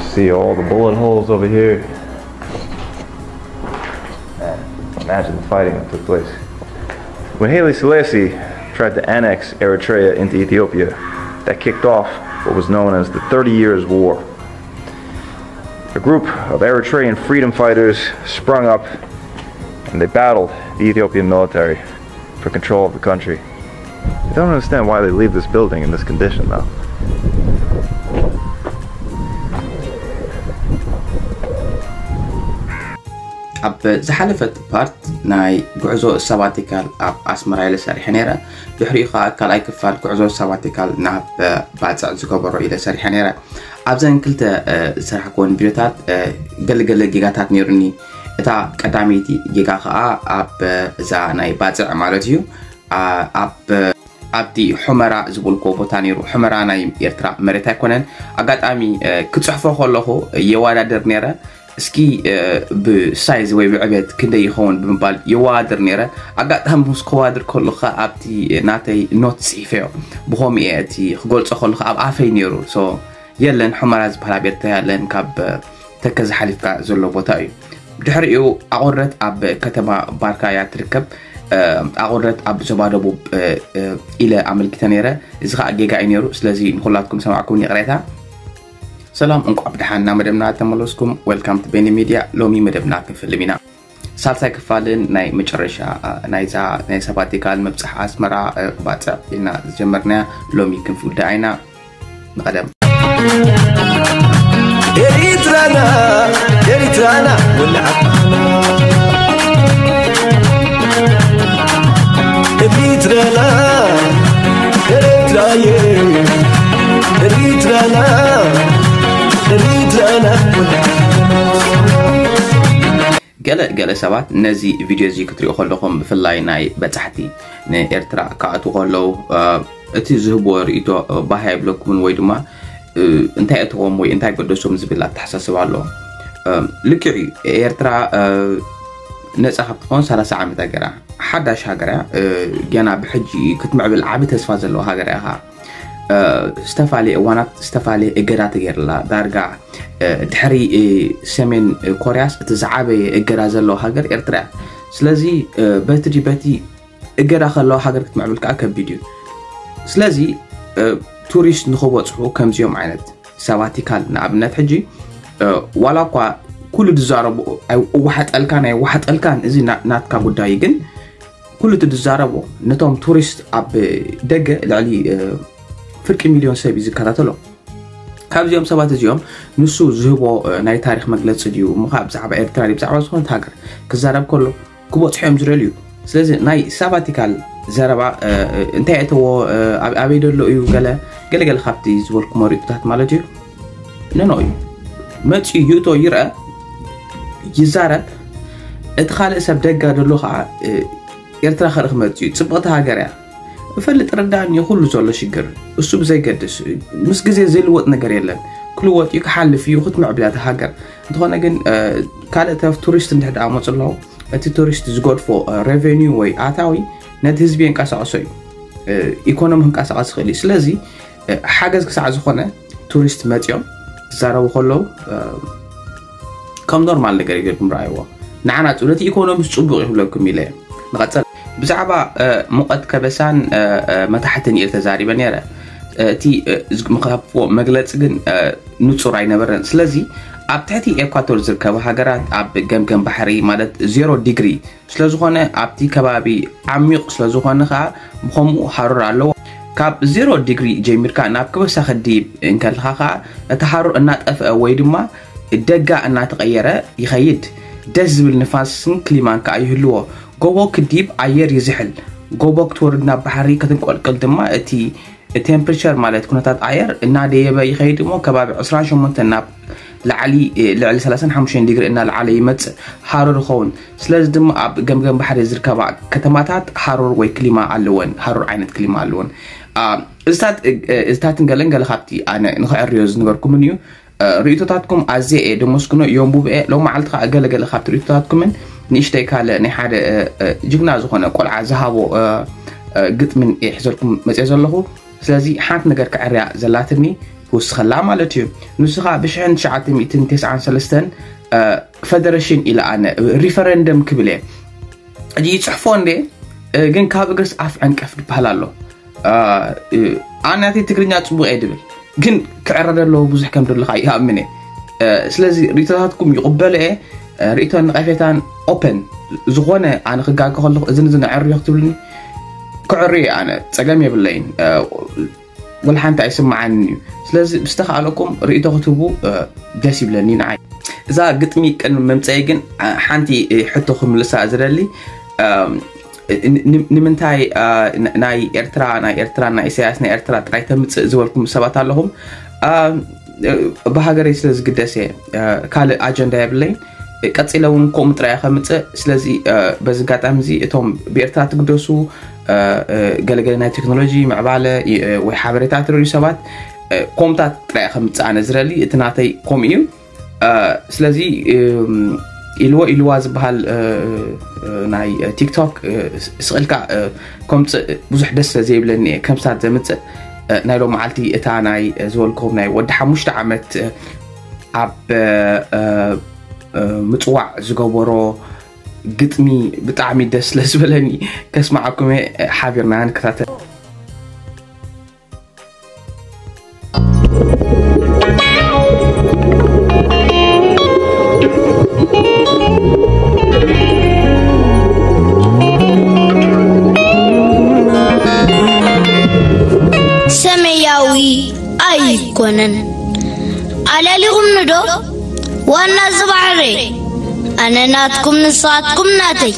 See all the bullet holes over here. Man, imagine the fighting that took place. When Haile Selassie tried to annex Eritrea into Ethiopia, that kicked off what was known as the Thirty Years' War. A group of Eritrean freedom fighters sprung up and they battled the Ethiopian military for control of the country. I don't understand why they leave this building in this condition, though. ኣብ ዝሓለፈት ፓርት ናይ ጉዕዞ ሳባቲካል ኣብ ኣስመራ ኢለ ሰሪሐ ነይረ። ድሕሪኡ ከዓ ካልኣይ ክፋል ጉዕዞ ሳባቲካል ናብ ባፅዕ ዝገበሮ ኢለ ሰሪሐ ነይረ። ኣብዘን ክልተ ዝሰራሕክወን ቪዲዮታት ገለገለ ጌጋታት ነይሩኒ። እታ ቀዳመይቲ ጌጋ ከዓ ኣብ እዛ ናይ ባፅዕ ማለት እዩ ኣብ ኣብቲ ሑመራ ዝበልክዎ ቦታ ነይሩ። ሑመራ ናይ ኤርትራ መሬት ኣይኮነን። ኣጋጣሚ ክፅሕፎ ከለኹ የዋዳደር ነይረ። እስኪ ብሳይዝ ወይ ብዕቤት ክንደይ ይኸውን ብምባል የዋድር ነይረ። ኣጋጣሚ ምስ ከዋድር ከለካ ኣብቲ ናተይ ኖት ፅሒፈዮ። ብኸምኡ እየ እቲ ክገልፆ ከለካ ኣብ ኣፈይ ነይሩ። የለን፣ ሑመራ ዝበሃል ኣብ ኤርትራ የለን። ካብ ተከዘ ሓሊፍካ ዘሎ ቦታ እዩ። ድሕሪኡ ኣቑርደት ኣብ ከተማ ባርካ እያ ትርከብ። ኣቑርደት ኣብ ዞባ ደቡብ ኢለ ኣመልኪተ ነይረ። እዚ ከዓ ጌጋ እዩ ነይሩ። ስለዚ ንኩላትኩም ሰማዕኩም ይቕሬታ። ሰላም፣ እንቋዕ ብደሓን ናብ መደብና ተመለስኩም። Welcome to Benny Media። ሎሚ መደብና ክንፍልም ኢና። ሳልሳይ ክፋልን ናይ መጨረሻ ናይዛ ናይ ሳባቲካል ምብፃሕ ኣስመራ ባፅዕ ኢልና ዝጀመርናያ ሎሚ ክንፍውዳ ኢና። ንቐደም። ኤሪትራና ኤሪትራና ወላዓና ኤሪትራና ኤሪትራየ ኤሪትራና ኤሪትራና ገለ ገለ ሰባት ነዚ ቪድዮ እዚ ክትሪኡ ከለኹም ብፍላይ ናይ በጻሕቲ ንኤርትራ ክኣትዉ ከለዉ እቲ ዝህብዎ ርእይቶ ባህ ኣይብለኩምን ወይ ድማ እንታይ እተዎም ወይ እንታይ ገደሶም ዝብል ኣተሓሳስባ ኣለዎም። ልክዕ እዩ፣ ኤርትራ ነጻ ካብ ትኾን ሰላሳ ዓመት ኣገራ ሓዳሽ ሃገር እያ። ገና ብሕጂ ክትምዕብል ዓቢ ተስፋ ዘለዋ ሃገር እያ። ዝተፋለየ እዋናት ዝተፋለየ እገዳ ተገይርላ ዳርጋ ድሕሪ ሰሜን ኮርያስ እቲ ዝዓበየ እገዳ ዘለዋ ሃገር ኤርትራ እያ። ስለዚ በቲ በቲ እገዳ ከለዋ ሃገር ክትምዕብል ከዓ ከቢድ እዩ። ስለዚ ቱሪስት ንኽበፅሑ ከምዚኦም ዓይነት ሳባቲካል ንኣብነት ሕጂ ዋላ እኳ ኩሉ ዝዛረቡ ኣይወሓጠልካን ኣይወሓጠልካን እዚ ናትካ ጉዳይ እዩ። ግን ኩሉ እቲ ዝዛረቦ ነቶም ቱሪስት ኣብ ደገ ልዕሊ ፍርቂ ሚልዮን ሰብ እዩ ዝከታተሎ። ካብዚኦም ሰባት እዚኦም ንሱ ዝህቦ ናይ ታሪክ መግለፂ ድዩ እሞ ከዓ ብዛዕባ ኤርትራ ድዩ ብዛዕባ ዝኾነት ሃገር ክዛረብ ከሎ ክበፅሖ እዮም ዝደልዩ። ስለዚ ናይ ሳባቲካል ዘረባ እንታይ እተዎ ኣበይ ደሎ እዩ ገለ ገለገለ ካብቲ ዝበልኩሞ ርእይቶታት ማለት እዩ። ነኖ እዩ መፅኡ ይእቶ ይርአ ይዛረብ። እቲ ካልእ ሰብ ደጋ ደሎ ከዓ ኤርትራ ከርኢ ክመፅእ እዩ። ፅብቕቲ ሃገር እያ። እፈልጥ ረዳእኒ ኩሉ ዘሎ ሽግር እሱ ብዘይገድስ ምስ ግዜ ዘይልወጥ ነገር የለን። ክልወጥ እዩ ክሓልፍ እዩ ክትምዕብል እያ እታ ሃገር። እንተኾነ ግን ካልእ ተፍ ቱሪስት እንድሕር ደኣ መፁ ኣለዉ እቲ ቱሪስት ዝገድፎ ሬቨኒዩ ወይ ኣታዊ ነቲ ህዝቢ የንቀሳቕሶ እዩ። ኢኮኖሚ ክንቀሳቐስ ይኽእል እዩ። ስለዚ ሓገዝ ክሳዕ ዝኾነ ቱሪስት መፂኦም ክዛረቡ ከለዉ ከም ኖርማል ነገር ጌርኩም ረኣይዎ። ንዓና ነቲ ኢኮኖሚስ ፅቡቕ ይብለኩም ኢለ እየ። ንቐፅል። ብዛዕባ ሙቐት ከበሳን መታሕትን እየ ተዛሪበ ነይረ። እቲ ምሃብዎ መግለፂ ግን ንፁር ኣይነበረን። ስለዚ ኣብ ትሕቲ ኤኳቶር ዝርከባ ሃገራት ኣብ ገምገም ባሕሪ ማለት ዜሮ ዲግሪ ስለዝኾነ ኣብቲ ከባቢ ዓሚቕ ስለዝኾነ ከዓ ብኸምኡ ሃሩር ኣለዎ። ካብ ዜሮ ዲግሪ ጀሚርካ ናብ ከበሳ ክድይብ እንከልካ ከዓ እቲ ሃሩር እናጠፍአ ወይ ድማ ደጋ እናተቐየረ ይኸይድ። ደስ ዝብል ንፋስን ክሊማን ከዓ ይህልዎ። ጎቦ ክድይብ ኣየር ይዝሕል። ጎቦ ክትወርድ ናብ ባሕሪ ክትንቆልቅል ድማ እቲ ቴምፕሬቸር ማለት ኩነታት ኣየር እናደየበ ይኸይድ እሞ ከባቢ ዕስራን ሸሞንተን ናብ ላዕሊ ልዕሊ ሰላሳን ሓሙሽተን ዲግሪ እናለዓለ ይመፅእ ሃሩር ይኸውን። ስለዚ ድማ ኣብ ገምገም ባሕሪ ዝርከባ ከተማታት ሃሩር ወይ ክሊማ ኣለወን፣ ሃሩር ዓይነት ክሊማ ኣለወን። እዝታት እዝታትን ገለን ገለ ካብቲ ኣነ ንክዕርዮ ዝንበርኩምን እዩ። ርእይቶታትኩም ኣዝየ እየ ደመስግኖ፣ የንቡብ እየ። ሎም መዓልቲ ከዓ ገለገለ ካብቲ ርእይቶታትኩምን ንእሽተይ ካልእ ናይ ሓደ ጅግና ዝኾነ ቆልዓ ዝሃቦ ግጥምን እየ ሒዘልኩም መፅየ ዘለኹ። ስለዚ ሓንቲ ነገር ክዕርያ ዘላትኒ ክውስኸላ ማለት እዩ። ንሱ ከዓ ብሽሕን ትሽዓተ ሚእትን ተስዓን ሰለስተን ፈደረሽን ኢለ ኣነ ሪፈረንደም ክብል እየ። ሕጂ ይፅሕፎ እንዴ ግን ካብ እግርስ ኣፍ ዕንቀፍ ዝበሃል ኣሎ። ኣነ ናተይ ትግርኛ ፅቡቅ እየ ድብል ግን ክዕረ ዘለዎ ብዙሕ ከም ደለካ ይኣምን እየ። ስለዚ ርእቶታትኩም ይቕበሎ እየ። ርእቶን ነቐፌታን ኦፐን ዝኾነ ኣነ ክጋገ ከለኹ እዝን እዝን ኣዕርዮ ክትብልኒ ክዕሪ እየ። ኣነ ፀገም የብለይን። ወላ ሓንቲ ኣይስምዓንን እዩ። ስለዚ ብዝተኻእለኩም ርእቶ ክትህቡ ደስ ይብለኒ ንዓይ። እዛ ግጥሚ ቅድሚ ምምፀይ ግን ሓንቲ ሕቶ ክምልሳ ዝደሊ ንምንታይ ናይ ኤርትራ ናይ ኤርትራ ናይ ኢሳያስ ናይ ኤርትራ ጥራይ ተምፅእ ዝበልኩም ሰባት ኣለኹም። ብሃገረይ ስለ ዝግደስ እየ። ካልእ ኣጀንዳ የብለይን። ቀፂለ እውን ከምኡ ጥራይ ከምፅእ። ስለዚ በዚ ኣጋጣሚ እዚ እቶም ብኤርትራ ትግደሱ ገለገለ ናይ ቴክኖሎጂ ምዕባለ ወይ ሓበሬታ ትደልዩ ሰባት ኮምታት ጥራይ ከምፅእ ኣነ ዝደሊ እቲ ናተይ ከምኡ እዩ። ስለዚ ኢልዎ ኢልዋ ዝበሃል ናይ ቲክቶክ ስቕልካ ከምፅእ ብዙሕ ደስ ስለ ዘይብለኒ እየ ከምስታት ዘምፅእ። ናይ ሎም መዓልቲ እታ ናይ ዝበልኩም ናይ ወዲ ሓሙሽተ ዓመት ኣብ ምፅዋዕ ዝገበሮ ግጥሚ ብጣዕሚ ደስ ስለ ዝበለኒ ከስማዓኩም እየ። ሓቢርና ንከታተል። ሰማያዊ ኣይኮነን ኣለሊኹምኒ ዶ? ዋና እዚ ባሕሪ ኣነ ናትኩም ንስኻትኩም ናተይ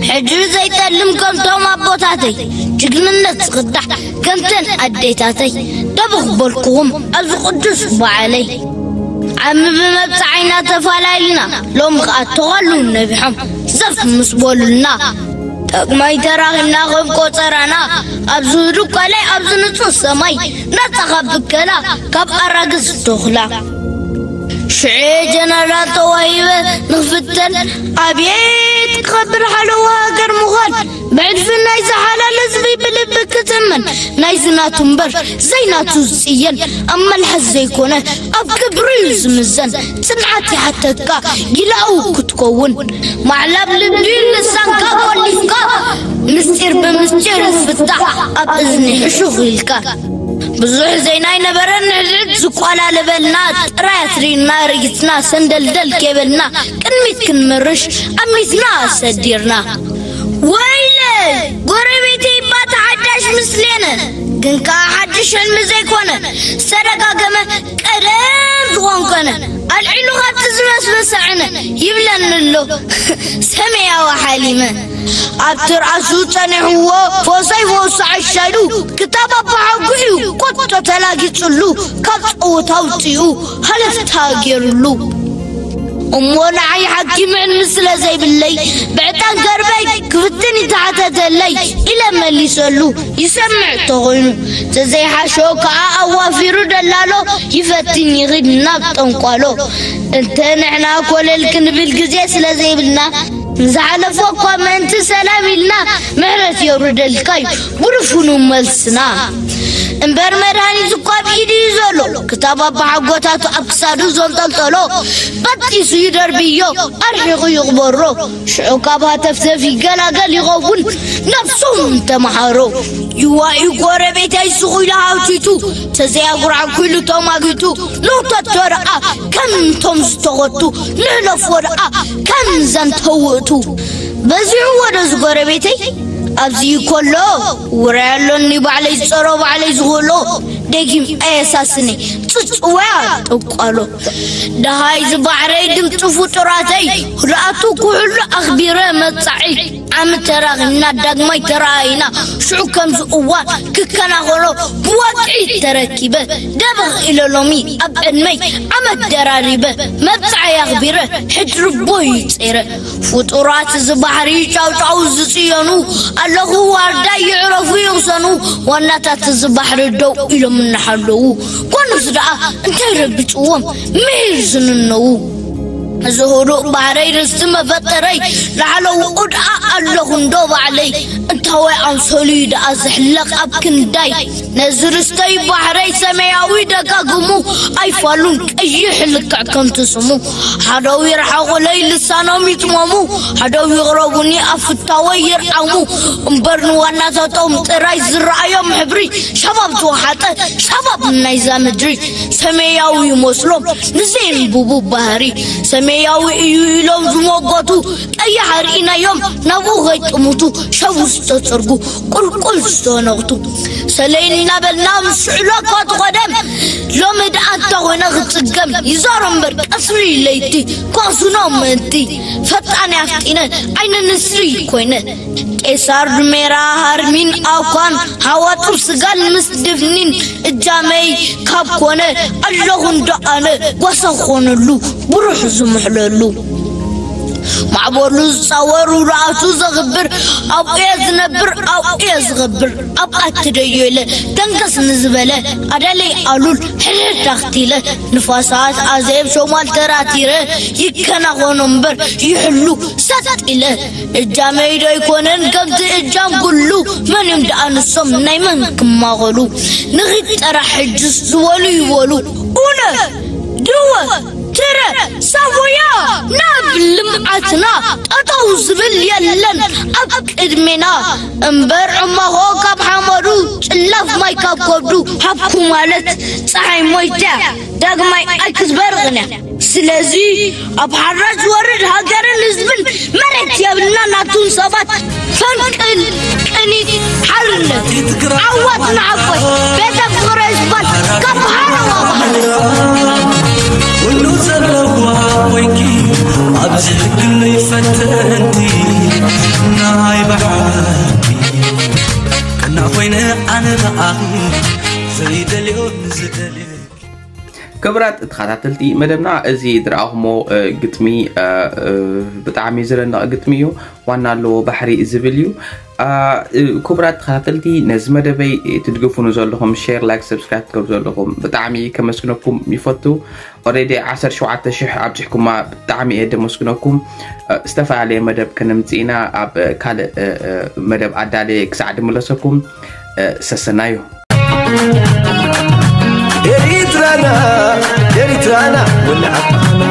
ሕድሪ ዘይጠልም ከምቶም ኣቦታተይ ጅግንነት ዝኽዳሕ ከምተን ኣዴታተይ ደበኽ በልኩኹም ኣብዚ ቅዱስ በዓለይ ዓሚ ብመብፅዓይና ተፋላይልና ሎም ከዓ ተኸሉ ነቢሖም ዘፍ ምስ በሉልና ጠቅማይ ተራኺብና ከም ቆፀራና ኣብዚ ህዱእ ካልኣይ ኣብዚ ንፁህ ሰማይ ነፃ ካብ ብከላ ካብ ኣራግዝ ተኹላ ሽዑ ጀነራል ተዋሂበ ንኽፍተን ኣብየት ክኸብር ሓለዋ ሃገር ምዃን ብዕድፊ ናይ ዝሓላል ህዝቢ ብልቢ ክትእመን ናይዚ ናቱ እምበር ዘይናቱ ዝፅየን ኣብ መልሓስ ዘይኮነ ኣብ ክብሪ እዩ ዝምዘን ፅንዓት ይሓተካ ጊላኡ ክትከውን ማዕላ ብልቢ ልሳንካ ቆሊፍካ ምስጢር ብምስጢር ዝፍታሕ ኣብ እዝኒ ሕሹኽ ኢልካ ብዙሕ ዘይናይ ነበረን ንሕድሕድ ዝቆላለበልና ጥራይ ኣስሪርና ረጊፅና ሰንደልደል ከይበልና ቅድሚት ክንምርሽ ኣሚትና ሰዲርና ወይለ ጎረቤተይ ባታ ሓዳሽ ምስሌነ ግን ከዓ ሓድሽ ሕልሚ ዘይኮነ ዝተደጋገመ ቀደም ዝኾንኮነ ኣልዒሉ ካብቲ ዝበስበሰ ዕነ ይብለኒ ኣሎ ሰመያዊ ሓሊመ ኣብቲ ርኣሱ ጸኒሕዎ ፎሳይ ፎሳ ዓሻሉ ክታብ ኣባሓጉ እዩ ቆጦ ተላጊጽሉ ካብ ጸወታ ኣውጺኡ ሃለፍታ ገይርሉ እሞ ንዓይ ሓኪም ዕልሚ ስለ ዘይብለይ ብዕጣን ገርበይ ክፍትን ይተሓተተለይ ኢለ መሊሰሉ ይሰምዕ ተኾይኑ ተዘይሓሾ ከዓ ኣዋፊሩ ደላሎ ይፈትን ይኽድ ናብ ጠንቋሎ እንተ ንሕና ኮለል ክንብል ግዜ ስለ ዘይብልና ንዝሓለፎ እኳ ምእንቲ ሰላም ኢልና ምሕረት የውርደልካ እዩ ብርፉኑ መልስና እምበር መድሃኒት እኳ ኣብ ኢዱ እዩ ዘሎ ክታብ ኣባሓጎታቱ ኣብ ክሳዱ ዘንጠልጠሎ በጢሱ ይደርብዮ ኣርሒቑ ይቕበሮ ሽዑ ካብ ሃተፍተፍ ይገላገል ይኸውን ነብሱ እንተመሃሮ ይዋዩ ጎረቤተይ ስቑ ኢሉ ሃውቲቱ ተዘያጉርዓኩ ኢሉ ተማጊቱ ሎተቶ ደኣ ከምቶም ዝተኸቱ ንሕለፎ ደኣ ከም ዘንተውእቱ በዚሑ ወደዚ ጎረቤተይ ኣብዚ ከሎ ውራይ ኣሎኒ ባዕለይ ዝፀሮ ባዕለይ ዝኽእሎ ደጊም ኣየሳስኒ ጽጽወያ ጠቋሎ ደሃይ ዝባሕረይ ድምፂ ፍጡራተይ ርኣቱ ኩሕሉ ኣኽቢረ መጻዒ ዓሚ ተራኺብና ዳግማይ ተረኣይና ሽዑ ከምዚ እዋን ክከናኸኖ ብወግዒ ተረኪበ ደበኽ ኢለ ሎሚ ኣብ ዕድመይ ዓመት ደራሪበ መብጽዓይ ኣኽቢረ ሕድሪ ቦይ ጸይረ ፍጡራት እዚ ባሕሪ ጫውጫው ዝጽየኑ ኣለኹ ዋርዳይ ይዕረፉ ይቕሰኑ ዋናታት እዚ ባሕሪ ደው ኢሎም እናሓለዉ ጓኑስ ደኣ እንታይ ረግጽዎም ምሂር ዝንነዉ እዚ ህዱእ ባሕረይ ርስቲ መፈጠረይ፣ ላዕለውኡ ደኣ ኣለኹ እንዶ ባዕለይ። እንታወይ ኣምሰሉ እዩ ደኣ ዝሕለቕ ኣብ ክንዳይ? ነዚ ርስተይ ባሕረይ ሰማያዊ ደጋግሙ፣ ኣይፋሉን ቀይሕ ልክዕ ከምቲ ስሙ። ሓደው ይርሓቑለይ ልሳኖም ይጥመሙ፣ ሓደው ይቕረቡኒ ኣፍታወይ ይርዓሙ። እምበር ንዋናታቶም ጥራይ ዝረኣዮም ሕብሪ፣ ሸባብ ዝወሓጠ ሸባብ ናይዛ ምድሪ። ሰማያዊ ይመስሎም ንዘየንብቡ ባህሪ፣ ሰማያዊ እዩ ኢሎም ዝሞገቱ፣ ቀይሕ ኣርኢናዮም ናብኡ ከይጥምቱ፣ ሸቡ ዝተጸርጉ ቁልቁል ዝተነቕቱ። ሰለይ እናበልና ምስ ሽዕሎ እኳ ትቐደም፣ ሎሚ ደኣ እንተ ኾይነ ክጽገም፣ ይዛሮ እምበር ቀስሪ ለይቲ፣ ከእሱኖ ምእንቲ፣ ፈጣን ኣፍጢነ ዓይኒ ንስሪ ኮይነ። ቄሳር ድሜራ ሃርሚን ኣኳን፣ ሓዋጡ ስጋል ምስ ድፍኒን፣ እጃመይ ካብ ኮነ ኣለኹ እንዶ ኣነ፣ ጓሳ ክኾነሉ ብሩሕ ዝምሕለሉ። ማዕበሉ ዝጻወር ውርኣቱ ዘኽብር፣ ኣብኡየ ዝነብር ኣብኡየ ዝኸብር፣ ኣብኣ ትደዮ ኢለ ደንገስ ንዝበለ፣ ኣዳለይ ኣሉል ሕድሕድ ዳኽቲለ፣ ንፋሳት ኣዜብ ሸማል ተራቲረ፣ ይከናኸኖ እምበር ይሕሉ ሰጥ ኢለ። እጃመይ ዶ ኣይኮነን ከምቲ እጃም ኩሉ፣ መን እዮም ደኣ ንሶም ናይ መን ክማቐሉ? ንኺድ ጥራሕ ሕጅስ ዝበሉ ይበሉ። ኡነ ድወ ትረ ሳቦያ ናብ ልምዓትና ጠጠው ዝብል የለን ኣብ ቅድሜና። እምበር ዕማኾ ካብ ሓመዱ፣ ጭላፍ ማይ ካብ ከብዱ፣ ሃብኩ ማለት ፀሓይ ሞይታ ዳግማይ ኣይክትበርቕን እያ። ስለዚ ኣብ ሓራጅ ወርድ ሃገርን ህዝብን መሬት የብልና ናቱን ሰባት ፈንቅል ቅኒት ሓርነት ዓወት ንዓቦይ ቤተ ፍቕረ ዝበል ካብ ሃረዋ ባህል ኩሉ ዘለዋ ኮይንኪ ኣብዚ ሕግለይ ፈተንቲ ናይ ብሓቂ ቀና ኮይነ ኣነ ብኣኺ ዘይደልዮ ንዝደልዮ። ክቡራት ተኸታተልቲ መደብና፣ እዚ ዝረኣኹሞ ግጥሚ ብጣዕሚ ዝደንቕ ግጥሚ እዩ። ዋና ኣለዎ ባሕሪ ዝብል እዩ። ክቡራት ተኸታተልቲ፣ ነዚ መደበይ ትድግፉኑ ዘለኹም፣ ሼር፣ ላይክ፣ ሰብስክራይብ ትገብሩ ዘለኹም ብጣዕሚ ከመስግነኩም ይፈቱ። ኦሬዲ ዓሰርተ ሸውዓተ ሽሕ ኣብዚሕኩማ፣ ብጣዕሚ እየ ደመስግነኩም። ዝተፈላለየ መደብ ከነምፅእ ኢና። ኣብ ካልእ መደብ ኣዳለ ክሳዕ ድምለሰኩም፣ ሰሰናዩ። ኤሪትራና፣ ኤሪትራና፣ ወላዕና።